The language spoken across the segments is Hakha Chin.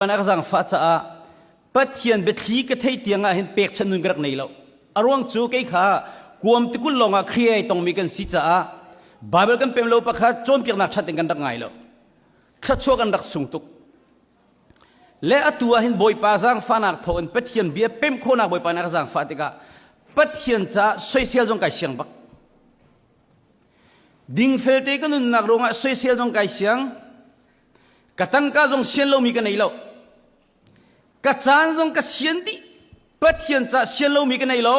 A ka zaangfah caah Pathian biathli ka thei tiang ah hin pekchanh nun ka rak nei lo. A ruang cu kei kha kuam tikul lawng ah Khrih ai tongmi kan si caah Bible kan pem lo pakhat cawnpiaknak ṭhat in kan rak ngai lo. Thluachuah kan rak sung tuk. Le atu ah hin Bawipa zaangfahnak thawng in Pathian bia pem khawhnak Bawipa nih a ka zaangfah tikah Pathian caah soisel zong kai siang bak. Dingfel te ka nunnak ruangah soisel zong kai siang. Ka tangka zong sian lomi ka nei lo. Ka caan zong ka sian dih. Pathian ca sian lomi ka nei lo.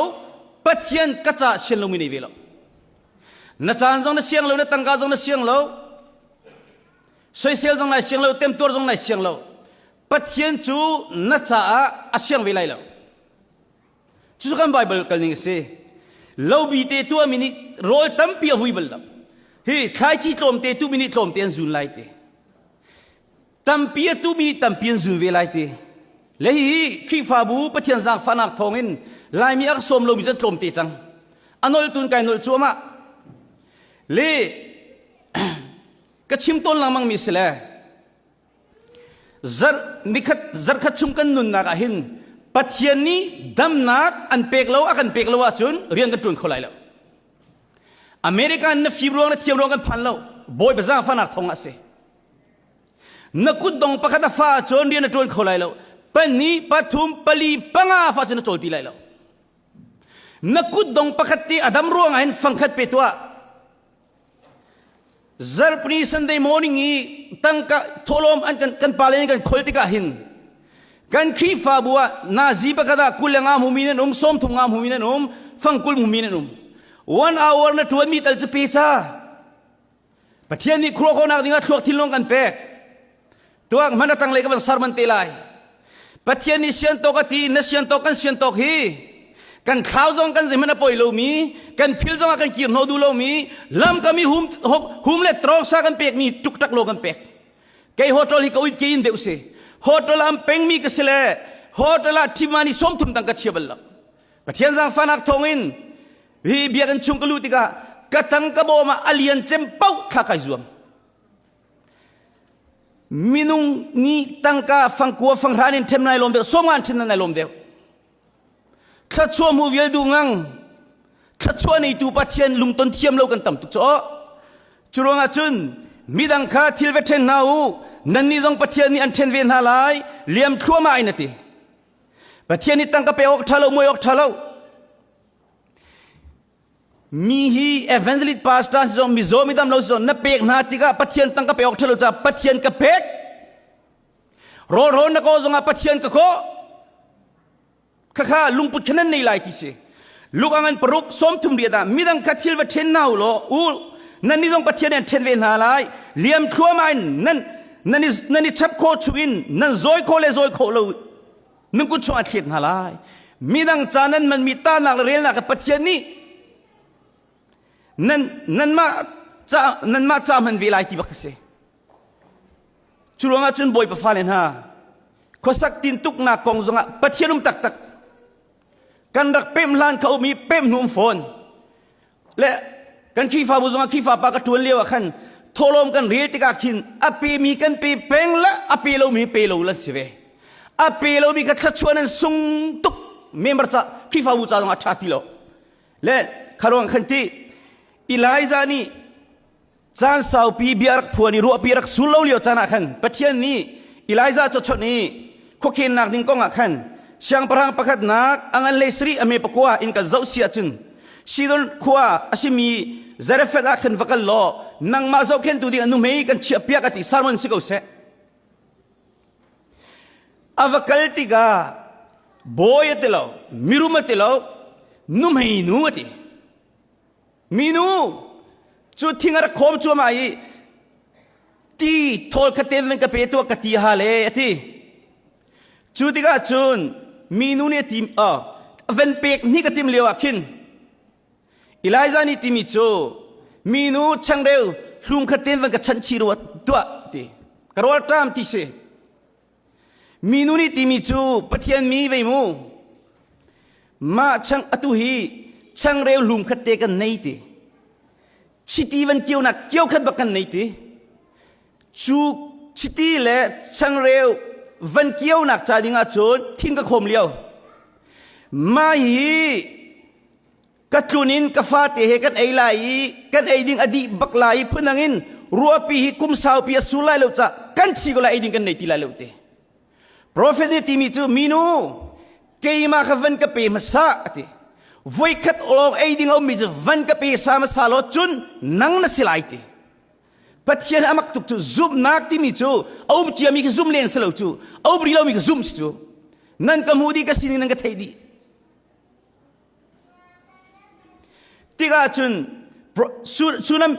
Pathian ka ca sian lomi nei ve lo. Na caan zong na siang lo, na tangka zong na siang lo. Soisel zong nai siang lo, temtuar zong nai siang lo. Pathian cu na caah a siang ve lai lo. Cucu kan Bible kal ning a si. Lobi te tuahmi nih rawl tampi a vui bal lo. Hi thlaici tlawmte tumi nih tlawmte an zun lai ti. Tampi a tumi nih tampi an zun ve lai ti. Le hihi Khrihfabu Pathian zaangfahnak thawngin Laimi a ka sawm lomi cu an tlawmte cang. A nolh tun kai nolh cuahmah. Le ka chim tawn lengmang mi si le Zarh nikhat zarhkhat chung kan nunnak ah hin Pathian nih damnak an pek lo a kan pek lo ahcun rian kan ṭuan kho lai lo. America na fim ruang na thiam ruang kan phan lo. Bawipa zaangfahnak thawng ah a si. Na kutdong pakhat a fa ahcun rian na ṭuan kho lai lo. Pahnih, pathum, pali, panga fa cun na cawl ti lai lo. Na kutdong pakhat te a dam ruang ah hin fangkhat pe tuah. Zarhpini Sunday morning i tangka thawhlawm an kan kan pale nih kan khol tikah hin kan Khrihfabu ah nazi pakhat ah 20 le nga hmumi nan um 30 nga hmumi nan um fangkul hmumi nan um one hour na ṭuanmi tal cu pe ca Pathian nih khuah khawhnak dingah thluak thinlung kan pek tuak hman a tanglei ka van sermon te lai Pathian nih sian tawk a ti na sian tawk kan sian tawk hi kan thlau zong kan zeihmanh a poi lomi kan phil zong ah kan kir hnawh duh lomi lam kami hum hum le trawngsa kan pekmi tuktak lo kan pek kei hotel hi ka uit ke in deuh si hotel am pengmi ka si le hotel ah thimani 30 tang ka chia bal lo Pathian zaangfahnak thawngin hi biakinn chung ka luh tikah ka tang ka bawm ah a lian cem paoh thla kai zuam Minung nih tangka fangkua fanghran in ṭhem nai lawm deuh, sawmnga in ṭhen nai lawm deuh. Thluachuah hmu vial duh ngang. Thluachuah neitu Pathian lungton thiam lo kan tam tuk cu. Cu ruangah cun midang kha thil va ṭhen hna u, nannih zong Pathian nih an ṭhen ve hna lai, liam thluahmah in a ti. Pathian nih tangka pe awk ṭha lo, muai awk ṭha lo. Mi hi evangelist pastor si zong mizaw midam lo si zong na pek hna tikah Pathian tang ka pek awk ṭhalo caah Pathian ka pek. Rawlrawn na kaw zongah Pathian ka khawh. Khakha lungput kha nan nei lai ti si. Luk angan paruk 30 riat ah midang kha thil va ṭhen hna u law u nan ni zong Pathian an ṭhen ve hna lai. Liam thluahmah in nan nan i nan i chap khawh chungin nan zawi khawh le zawi khawh lo nan kut chungah thlet hna lai midang ca nan manmi tahnak le relnak ah Pathian nih nan nanmah ca nanmah ca hman ve lai ti bak a si cu ruangah cun Bawipa fale hna khuasak tintuknak kong zongah Pathian um taktak kan rak pemh hlan kha um i pemh hnu um fawn Le kan Khrihfabu zongah Khrihfa pa ka ṭuan lio ah khan thawhlawm kan rel tikah khin a pemi kan pe peng le a pe lomi pe lo lan si ve. A pe lomi kha thluachuah nan sung tuk member ca Khrihfabu ca zongah ṭha ti lo. Le kharuang khan ti Elijah nih Caan saupi bia rak phuan i ruahpi rak sul lo lio caan ah khan Pathian nih Elijah cu chawnh i khuakhennak ding kong ah khan siangpahrang pakhatnak a ngan hlei sarih a me pakua in kan zoh si ahcun Sidon khua a simi Zarephath ah khan va kal law nangmah zohkhentu ding a nuhmei kan chiahpiak a ti sermon si ko seh. A va kal tikah bawi a ti lo, mirum a ti lo, nuhmei nu a ti. Minu cu thing a rak khawm cuahmah i ti thawl kha ten van ka pe tuah ka ti ha le a ti. Cu tikah cun minu nih a tim oh, van pek hni ka tim lio ah khin Elijah nih timi cu minu changreu hlum kha ten van ka chanh chih rua tuah ti ka rawl ṭam ti si. Minu nih timi cu Pathian mi vei mu. Mah chang atu hi changreu hlum khat te kan nei ti. Chiti van kionak kio khat bak kan nei ti. Cu chiti le changreu van kionak ca ding ahcun thing ka khawm lio. Mah hi ka tlun in ka fate he kan ei lai i kan ei ding a dih bak lai i phundang in ruahpi hi kum saupi a sur lai lo ca kan thi ko lai ei ding kan nei ti lai lo te. Profet nih timi cu minu keimah kha van ka pe hmasa a ti. Voikhat lawng ei ding a ummi cu van ka pe sa hmasa law cun nang na si lai ti. Pathian a mak tuk cu zumhnak timi cu a um ciami khi zum len si lo cu a um rih lomi khi zum si cu nan ka hmuh dih ka sining nan ka theih dih tikah cun sunam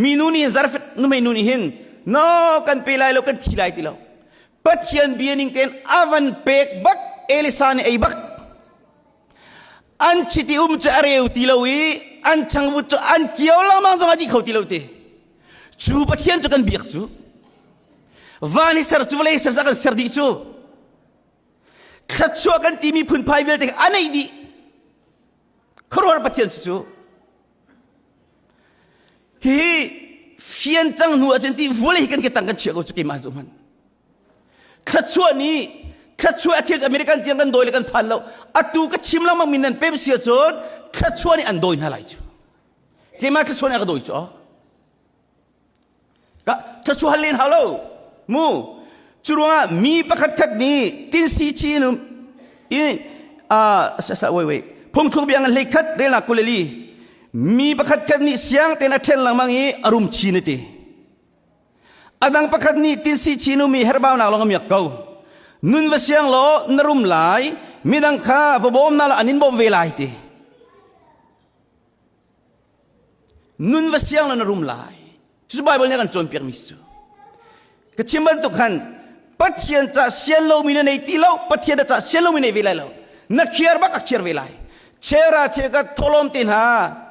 minu nih zarfet numei nu nih hin no kan pe lai lo kan thi lai ti lo Pathian bia ning tein a van pek bak Elisa nih ei bak An chiti um cu a reu ti lo i an changvut cu an kio lengmang zong a dih kho ti lo ti. Cu Pathian cu kan biak cu. Van hi ser cu vawlei ser cu a kan ser dih cu. Thluachuah kan timi phunphai vialte a neih dih. Khuaruahhar Pathian si cu. Hihi fian cang hnu ahcun ti vawlei hi kan ke tang kan chiah ko cu keimah zu hmanh. Thluachuah nih thluachuah a thil American tiang kan dawi le kan phan lo. Atu ka chim lengmang mi nan pem si ahcun thluachuah nih an dawi hna lai cu. Keimah thluachuah nih a ka dawi cu. Ka thluachuah hal len hau lo. Mu cu ruangah mi pakhat khat nih tin si chi in in a sa sa wait wait phungthluk bia ngan hlei khat relnak kuleli mi pakhat khat nih siang tein a ṭhen lengmang i a rum chin a ti. A dang pakhat nih tinsi chin umi herbaunak lawng a miak ko. Nun va siang law na rum lai, midang kha va bawm na la an in bawm ve lai ti. Nun va siang law na rum lai. Cucu Bible nih a kan cawnpiak mi cu. Ka chim bantuk khan Pathian ca sian lomi na nei ti lo, Pathian na ca sian lomi nei ve lai lo. Na khiar bak a khiar ve lai. Chera cheka tholom te hna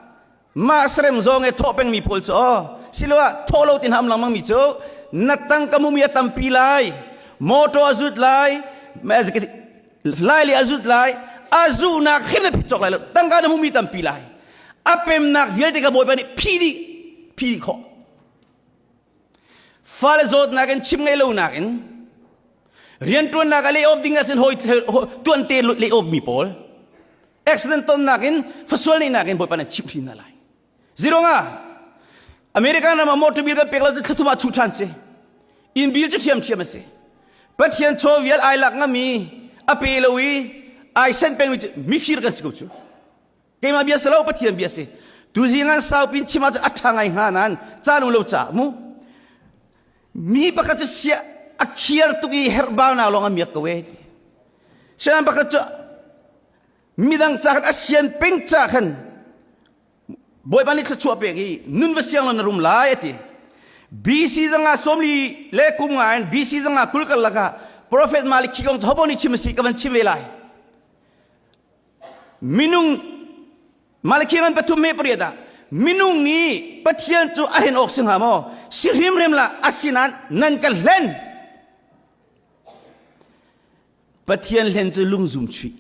Mah sarem zawng e thawh pengmi pawl cu aw siloah thawh lo tin ham lengmang mi cu na tangka mumi a tampi lai motor a zut lai lai le a zut lai a zuhnak hrim na phit cawk lai lo tangka na hmumi tampi lai a pemnak vialte ka bawipa nih phi dih phi dih khawh fale zawtnak in chim ngei lo nak in riantuannak a lay off ding ahcun hawi tuan te lay off mi pawl accident tonnak in fasual neihnak in bawipa nih chimh hrin hna lai zirong ah American ram ah motor bill kan pek lo thlathum ah chuh ṭhan si inn bill cu ṭhiam ṭhiam a si Pathian chaw vial ai lak ngami a pe lo i ai sen pengmi cu mifir kan si ko cu keimah bia si lo Pathian bia si tuzing an saupin chim ahcun a ṭha ngai hnga nain caan um lo ca mu mi pakhat cu sia a khiar tuk i herhbaunak lawng a miak ko e sian pakhat cu midang ca khan a sian peng ca khan bawipa nih thluachuah pek i nun va siang lo na rum lai a ti BC zanga sawmli le kum nga in BC zanga kul karlak ah prophet Maliki kong hobo nih chim a si ka van chim ve lai Minung Malakhi ngan pathum me pariat ah minung nih Pathian cu a hen awk si hnga maw? Si hrimhrim lah asinain nan ka hlen. Pathian hlen cu lungzum chuih.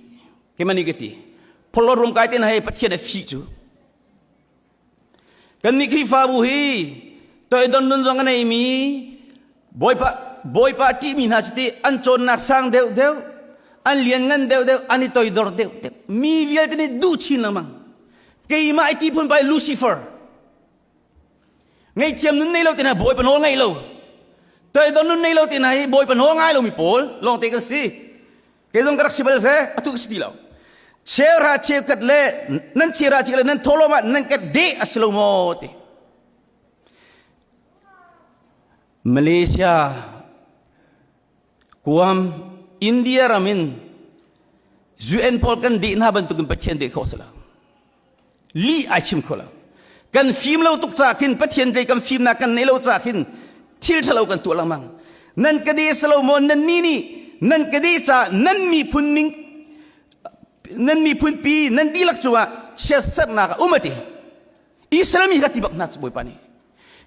Keimah nih ka ti. Phorhlawt rum kai te na hei Pathian a fih cu. Kannih Khrihfabu hi toidon nun zong a neimi Bawipa Bawipa a ṭihmi hna cu ti an cawnnak sang deuhdeuh, an lianngan deuhdeuh, an i toidor deuhdeuh. Mi vialte nih duh chin lengmang. Keimah i ti phun pai Lucifer. Ngaihthiam nun nei lo te hna Bawipa nawl ngaih lo. Toidor nun nei lo te hna hi Bawipa nawl ngai lomi pawl lawngte kan si. Kei zong ka rak si bal ve, atu ka si ti lo. Cheuhra cheukhat le nan cheuhra cheukhat le nan thawhlawm ah nan ka deh a si lo maw ti. Malaysia, Guam, India ram in UN pawl kan deh hna bantukin Pathian deh khawh a si lo. Lih ai chim kho lo. Kan fim lo tuk ca khin Pathian lei kan fimnak kan neih lo ca khin thil ṭhalo kan tuah lengmang. Nan ka deh si lo maw nan nih nih nan ka deh ca nan miphun ning nan miphun pi nan dihlak cungah siatserhnak a um a ti. Israel mi ka ti bak hna cu Bawipa nih.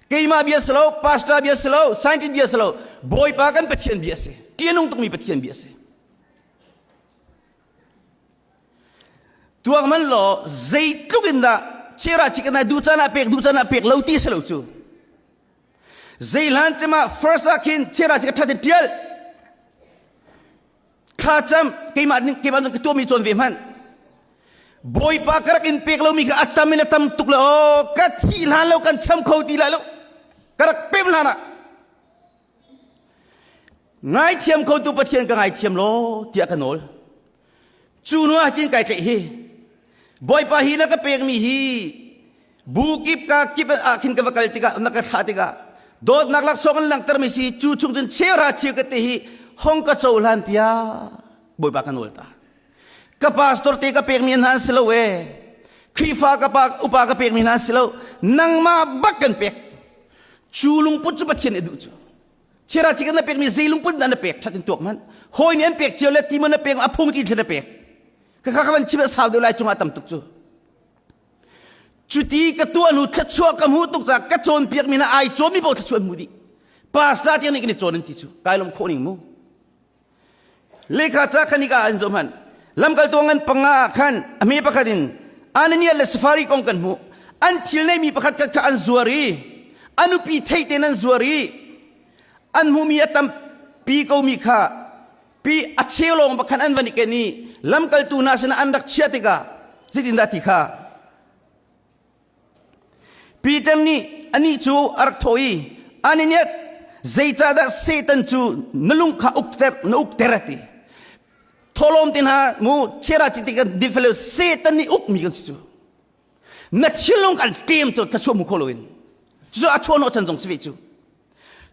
Keimah bia si lo, pastor bia si lo, scientist bia si lo, Bawipa kan Pathian bia a si. Ṭih a nung tukmi Pathian bia a si. Tuak man law zeitluk in dah chera chicken ai duh caan ah pek duh caan ah pek lo ti si lo cu. Zei hlan cema first ah khin chera chicken ṭha tial. Thlacam keimah keimah zong ka tuahmi cawn ve hmanh. Bawipa ka rak in pek lomi kha a tam in a tam tuk le aw ka thih hlan lo kan cham kho ti lai lo. Ka rak pem hlan ah Ngaithiam khotu Pathian ka ngaithiam law tiah ka nawl. Cu hnu ah tin kai tlaih hi Bawipa hi na ka pekmi hi bu kip ka kip ah khin ka va kal tikah na ka thlah tikah dawtnak laksawng an langhtermi si cu chung cun cheuhra cheu ka te hi hong ka cohlan piak Bawipa ka nawl ta. Ka pastor te ka pekmi hna an si lo e. Khrihfa ka pa upa ka pekmi hna an si lo. Nangmah bak kan pek. Cu lungput cu Pathian nih a duh cu. Chira chikan na pekmi zei lungput na na pek that in tuak man. Hawi nih an pek cio le ti man na pek a phung ti thlen na pek. Ka kha ka van chim sau deuh lai cungah tam tuk cu. Cuti ka tuah hnu thluachuah ka hmuh tuk caah ka cawnpiak mi hna ai cawmi paoh thluachuah an hmu dih. Pastor tiang nih kan i cawn an ti cu. Kai lawm khawh ning mu. Lehkha ca khan hika an zoh hmanh. Lamkaltu ngan panga ah khan a hme pakhat in Ananias le Safari kong kan hmuh. An thil neimi pakhat khat kha an zuar i a nupi thei tein an zuar i an hmuhmi a tampi komi kha pi a cheu lawng bakhan an van i ken i lamkaltu hna sinah an rak chiah tikah zeitindah ti kha Peter nih anih cu a rak thawh i Ananias zeicahdah Satan cu na lung kha ukter na ukter a ti. Thawhlawm te hna mu chiara ci ti kan din Satan nih ukmi kan si cu. Na thinlung kan ṭem cu thluachuah hmu kho loin. Cucu a chuah hnawh chan zong si ve cu.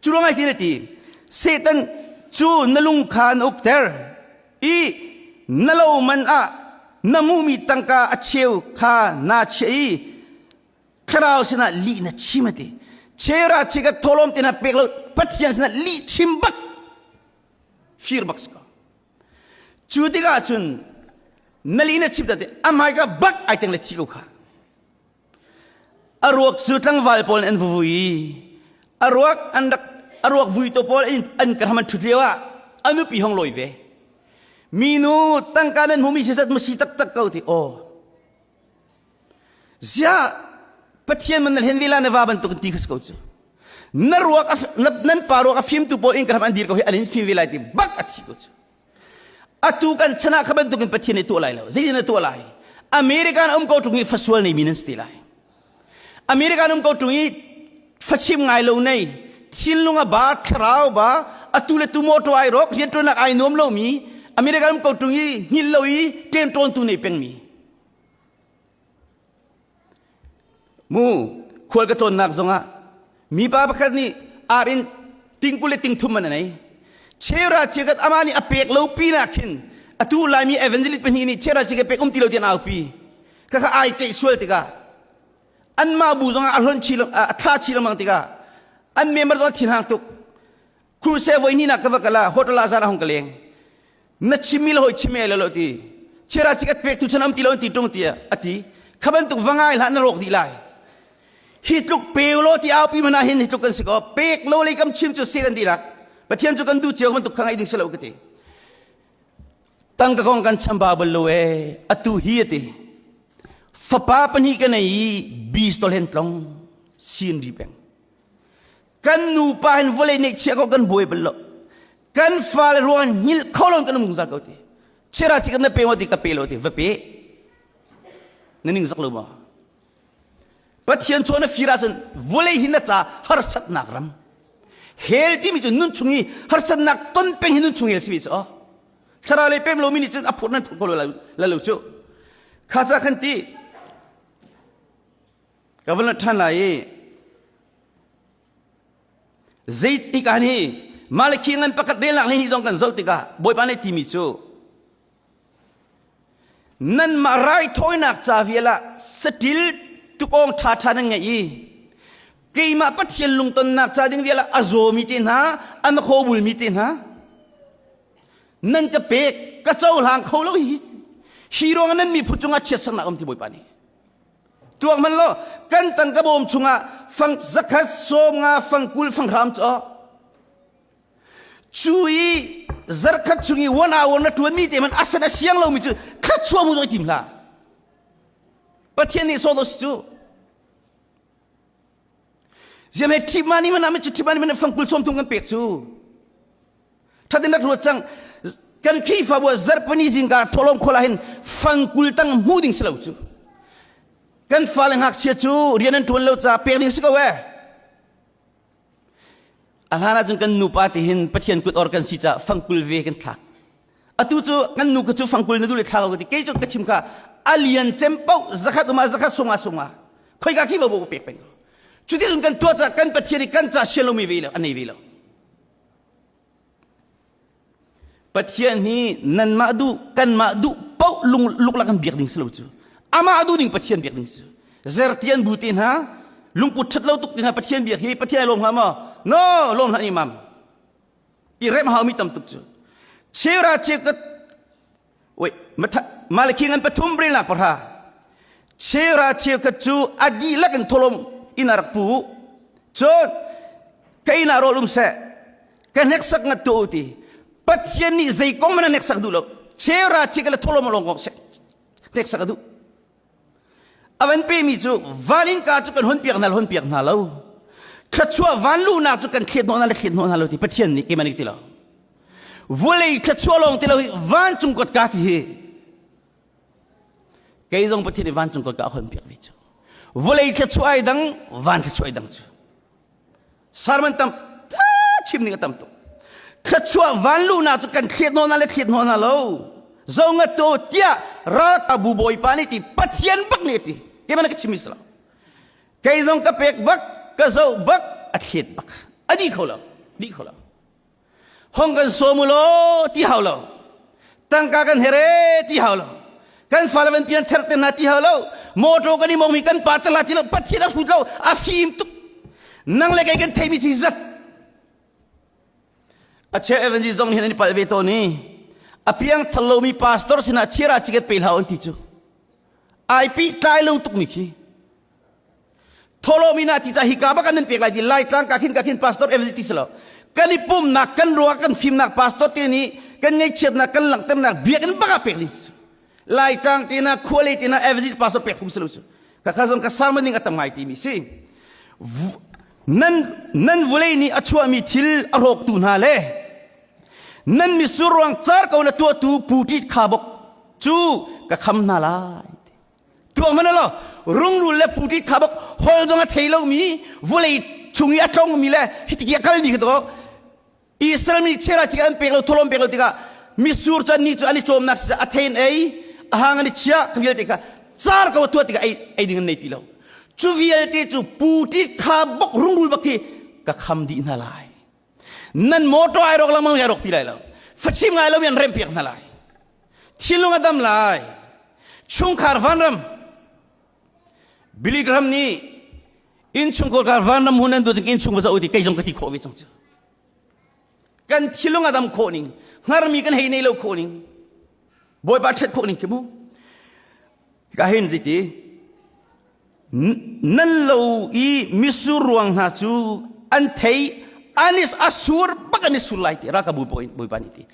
Cu ruangah hitin a ti, Satan cu na lung kha na ukter i na lo man ah na hmuhmi tangka a cheu kha naa chiah i thlarau sinah lih na chim a ti. Chera chi ka thawhlawm te hna pek lo Pathian sinah lih chim bak fir bak si ko. Cu tikah cun na lih na chim te a hmaika bak ai teng le thi ko kha. A ruak cu tlangval pawl an vui i a ruak an rak a ruak vuitu pawl an ka hram an ṭhut lio ah a nupi hong lawi ve. Minu tangka nan hmumi si zat maw si taktak ko ti aw. Ziah Pathian man na hlen ve la na va bantuk in ti kha si ko cu. Na ruak nan pa ruak a fimtu pawl in ka hram an dir ko hi an in fim ve lai ti bak a thi ko cu. Atu kan chan ah kha bantukin Pathian nih tuah lai lo. Zeitin a tuah lai? American um ko ṭung i fasual nei mi nan si te lai. American um ko ṭung i fachim ngai lo nei, thinlung a ba, thlarau ba, atu le tu motor ai rawk, rianṭuannak ai nuam lomi, American um ko ṭung i hngilh lo i ṭemṭawntu nei pengmi. Mu khual ka tlawnnak zongah mipa pakhat nih ar in tingkul le tingthum man a nei. Chera chiakat amah nih a pek lo pi nak khin atu Laimi evangelist pahnih nih chera chiakat pek um ti lo tian aupi. Khakha ai tleih sual tikah anmah bu zongah a hlonh chi a thla chi lengmang tikah an member zong thinhang tuk. Crusade voi hnih nak ka va kal ah hotel ah zan a hung ka leng. Na chimmi le hawi chim lo lo ti. Chira chikat pek tu chan am ti lo ti tung ti a ti. Kha bantuk va ngai hlah na rawk dih lai. Hi tluk pe lo ti au pi mana hin hi tluk kan si ko. Pek lo lei kam chim cu se kan dihlak. Pathian cu kan duh cio bantuk kha ngai ding si lo ka ti. Tangka kong kan chamba bal lo e atu hi ati. Fapa pahnih ka nei i bistol hen tlong sin ri peng. Kan nupa hin vawlei neihchiah ko kan buai bal lo. Kan fale ruang hngilh kho lo kan um zungzal ko ti. Chira chi kan na pe maw ti ka pe lo ti va pe. Na ning zak lo maw? Pathian chaw na fir ahcun vawlei hi na ca harsatnak ram. Hell timi cu nun chung i harsatnak ton peng hi nun chung hell si ve cu. Thlarau lei pem lomi nih cun a phur nan phur ko la lo cu. Kha ca khan ti ka van ṭhan lai i Zeitik ah ni Malakhi ngan pakhat relnak hlei zong kan zoh tikah Bawipa nih timi cu nanmah raithawinak ca vial ah saṭil tukawng ṭhaṭha nan ngeih i keimah Pathian lungtonnak ca ding vial ah a zawmi te hna a makhaw bulmi te hna nan ka pek ka cohlang kho lo hi hi ruangah nan miphun cungah chiatsernak um ti Bawipa nih Tuak hmanh law kan tangka bawm chungah fang zakhat sawm nga fang 20 fang hram cu cu i zarkhat chung i one hour na ṭuanmi te hmanh asan a siang lomi cu thluachuah mu zong i tim hlah Pathian nih sawh si cu ziam he ṭhip ma ni mana cu ṭhip ma ni mana fang 20 sawm thum kan pek cu Thatin rak ruat cang. Kan Khrihfabu ah zarhpini zingka thawhlawm khawl ah hin fangkul tang hmu ding si lo cu. Kan fale ngakchia cu rian an ṭuan lo ca pek ding si ko eh. A hlan ahcun kan nupa ti hin Pathian kut or kan si caah fangkul ve kan thlak. Atu cu kan nu ka cu fangkul na duh le thla ko ti kei cu ka chim kha a lian cem paoh zakhat um ah zakhat sung ah sung ah khoika khi bo pek peng ko. Cuti cun kan tuah caah kan Pathian i kan ca sian lomi ve lo an nei ve lo. Pathian hi nanmah duh kanmah duh paoh lung luklak kan biak ding si lo cu. Amah duh ning Pathian biak ding si. Zertian bu te hna lungput ṭhat lo tuk te hna Pathian biak hi Pathian ai lawm hnga maw? No, lawm hlah imam. I rem haumi tam tuk cu. Chera chekat Wait, Malakhi ngan pathum relnak pahra. Chera cheukhat cu a dihlak in tholom in a rak pu. Cun ka inn ah rawl um seh, ka hneksak ngat tu ti. Pathian nih zei kong man a hneksak duh lo. Chera cheukhat le tholom lawng kong hneksak a duh. A van pemi cu van innka cu kan hon piak hna hon piak hna lo. Thluachuah van luhnak cu kan thlet hnawh hna le thlet hnawh hna lo ti Pathian nih keimah nih ti lo. Vulei thluachuah lawng ti lo hi vancung kotka ti hi kei zong Pathian nih vancung kotka a hon piak ve cu. Vulei thluachuah ai dang, van thluachuah ai dang cu. Sermon tam chim ning a tam tuk. Thluachuah van luhnak cu kan thlet nawn le thlet nawn lo. Zo nga to tiah ralkabu bawipa nih ti Pathian bak nih ti. Keimah ka chim mi si lo. Kei zong ka pek bak, ka zoh bak, a thlet bak. A di kho lo. Di kho lo. Hong kan sawm u law ti hau lo. Tangka kan here ti hau lo. Kan fale van pian ther te hna ti hau lo. Motor kan i mong mi kan pa te la ti lo. Pathian a hrut lo. A fim tuk. Nang le kei kan theimi chi zat. A cheu evangelist zong hin an i palh ve tawn i a piang thal lomi pastor sinah chira chiket pe hlah an ti cu. Ai pi tlai lo tuk mi khi. Thawhlawm ina ti ca hika bak an nan pek lai ti Laitlang ka khin ka khin pastor evangelist ti si lo. Kan i pumnak kan ruah kan fimnak pastor te nih kan ngaihchiatnak kan langhternak biakinn bak ah pek ding si. Laitlang te na khualei te na evangelist pastor pek phung si lo cu. Ka kha zong ka sermon ning a tam ngai timi si. Nan nan vulei nih a chuahmi thil a hrawktu hna le nan misur ruang car ko na tuahtu putit kha bok cu ka kham hna lai. Tuah hmanh law rungrul le putit kha bak hol zong a thei lomi vawlei chung i a tlongmi le hitiki a kalmi kha to Israel mi chera chik an pek lo tholom pek lo tikah misur cu ni cu an i cawmnak si a thein ei a hang an i chia kha vialte kha car ko tuah tikah ei ei ding an nei ti lo cu vialte cu putit kha bok rungrul bak khi ka kham dih hna lai nan motor ai rawk lengmang ai rawk ti lai lo fachim ngai lo mi an rem piak hna lai thinlung a dam lai chungkhar vanram Billy Graham nih innchungkhar kar vanram hun an duh innchung va zoh ti kei zong ka ti khawh ve cang cu kan thinlung a dam khawh ning hngarmi kan hei nei lo khawh ning Bawipa ṭhet khawh ning khi mu ka hin ti Nan lo i misur ruang hna cu an thei an i a sur bak an i sur lai ti ralkapbu bawipa nih ti.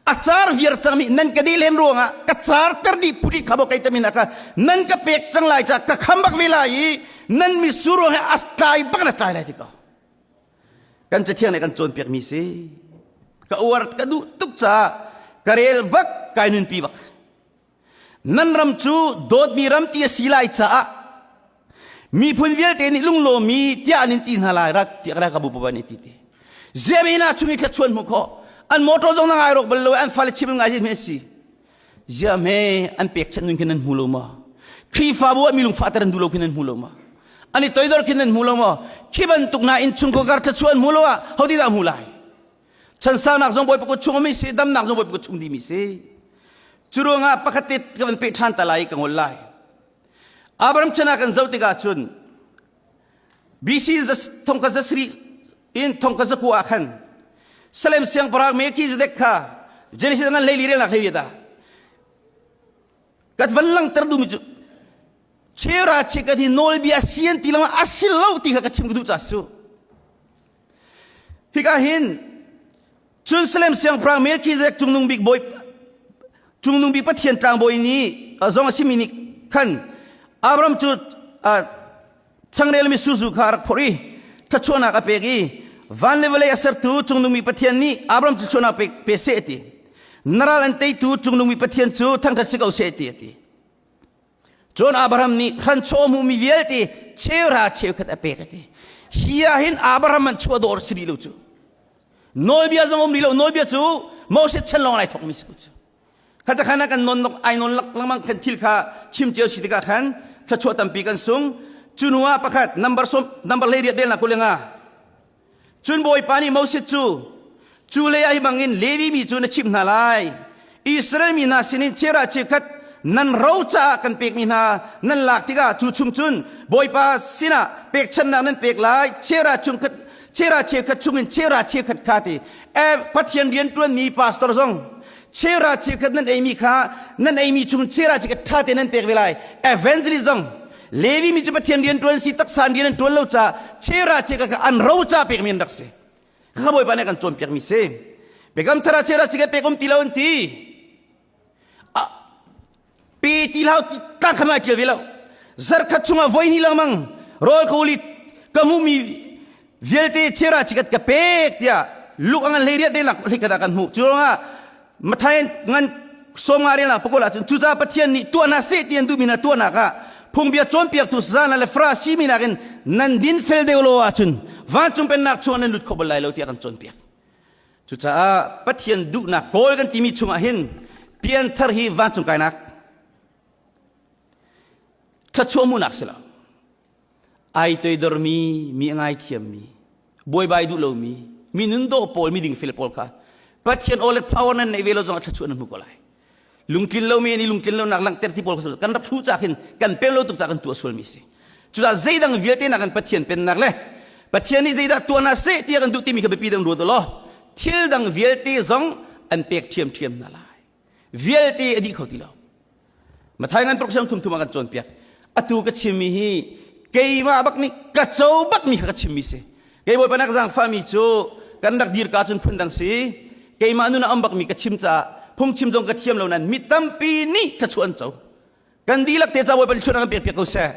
A car viar cangmi nan ka deh len ruangah ka car ter dih putit kha kei tamin ka nan ka pek cang lai ca ka kham bak ve lai i nan misur ruang he a tlai bak na tlai lai ti ko. Kan cathiang nih kan cawnpiak mi si. Ka uar ka duh tuk caah ka rel bak kai nunpi bak. Nan ram cu dawtmi ram ti a si lai caah miphun vialte nih lunglawmi tiah an in ti hna lai rak tiah ralkapbu pa nih ti ti. Ziamina chung i thluachuan hmu khawh an motor zong na ngai rawk bal lo an fale chim ngai zin si. Ziame an pekchanh nun khin nan hmu lo ma? Khrihfabu ah mi lungfahter an duh lo khin nan hmu lo ma? An i toidor khin nan hmu lo ma? Khi bantuk na innchungkhar kar thluachuan hmu lo ah ho ti dah hmu lai? Chansaunak zong Bawipa kut chung mi si, damnak zong Bawipa kut chung dimi si. Cu ruangah pakhat te ka van peh ṭhan ta lai i ka ngol lai. Abraham chan ah kan zoh tikah cun BC thongkhat za sarih in thongkhat za kua ah khan Salem siangpahrang Melchizedek kha Genesis ngan hleili relnak hleili ta kat van langter duhmi cu chera chikat hi nawlbia sian ti lang a si lo ti kha ka chim ka duh ca su Hika hin cun Salem siangpahrang Melchizedek cungnung bik bawi cungnung bik Pathian tlangbawi nih zong a simi nih khan Abraham cu changrel mi suzu kha a rak phorh i thluachuahnak a pek i van le vawlei a sertu cungnung bik Pathian nih Abraham cu thluachuahnak pe, pe seh a ti. Na ral an teitu cungnungmi Pathian cu thangṭhat si ko seh ti a ti. Cun Abraham nih hranchaw hmumi vialte cheuhra cheukhat a pek a ti. Hi ah hin Abraham an chuah dawr si rih lo cu. Nawlbia zong um rih lo. Nawlbia cu Moses chan lawng lai thawkmi si ko cu. Khata khan kan non ai non lengmang khan thil kha chim cio si tikah khan thluachuah tampi kan sung. Cu hnu ah pakhat number som number 18 del na kulenga Cun Bawipa nih Moses cu, cu lei ah hi bangin Levi mi cu na chimh hna lai. Israel mi hna sinin chera cheukhat nan ro caah kan pekmi hna nan lak tikah cu chung cun Bawipa sinah pekchanhnak nan pek lai. Chera chungkhat chera cheukhat chungin chera cheukhat kha ti. Pathian rianṭuanmi pastor zong chera cheukhat nan eimi kha nan eimi chung chera cheukhat ṭha te nan pek ve lai. Evangelist zong Levi mi cu Pathian rian ṭuan si taksa an rian an ṭuan lo ca chera cheka kha an ro ca pekmi an rak si. Kha Bawipa nih kan cawnpiakmi si. Biakam thar ah chera cheka pek um ti lo an ti. Pe ti hlau ti tlang kha ma ṭial ve lo. Zarkhat chungah voi hnih lengmang rawl ka uli ka hmuhmi vialte chera chikat ka pek tiah luk angan hlei riat relak hlei khat ah kan hmuh. Cu ruangah Matthai ngan 50 rel ah pakul ahcun cucaah Pathian nih tuah hna seh ti an duhmi hna tuahnak ah phungbia cawnpiaktu Sazana le Farasi mi nakin nan din fel deuh lo ahcun vancung pennak chungah nan lut kho bal lai lo tiah kan cawnpiak. Cucaah Pathian duhnak kawl kan timi chungah hin pianthar hi vancung kainak thluachuah hmuhnak si lo. Ai toidormi, mi a ngaithiammi, buaibai duh lomi, mi nun dawh pawl, mi dingfel pawl kha Pathian aw le power nan neih ve lo zongah thluachuah nan hmu ko lai. Lungtlin lomi nih lungtlin lonak langhter ti pawl kha kan rak hlu ca khin kan pem lo tuk ca kan tuah sualmi si. Cucaah zeidang vialte nak kan Pathian pennak le Pathian nih zeidah tuah na seh tiah kan duh timi kha biapi dang ruat law thil dang vialte zong an pek ṭhiamṭhiam hna lai. Vialte a dih kho ti lo. Mathai ngan paruk siang thum thum ah kan cawnpiak. Atu ka chimmi hi keimah bak nih ka co bakmi kha ka chimmi si. Kei Bawipa nak zaangfahmi cu kan rak dir ka cun phundang si. Keimah nun a um bakmi ka chim caah phungchim zong ka thiam lo nain mi tampi nih thluachuah an co. Kan dihlak te ca Bawipa nih thluachuah kan pek piak ko seh.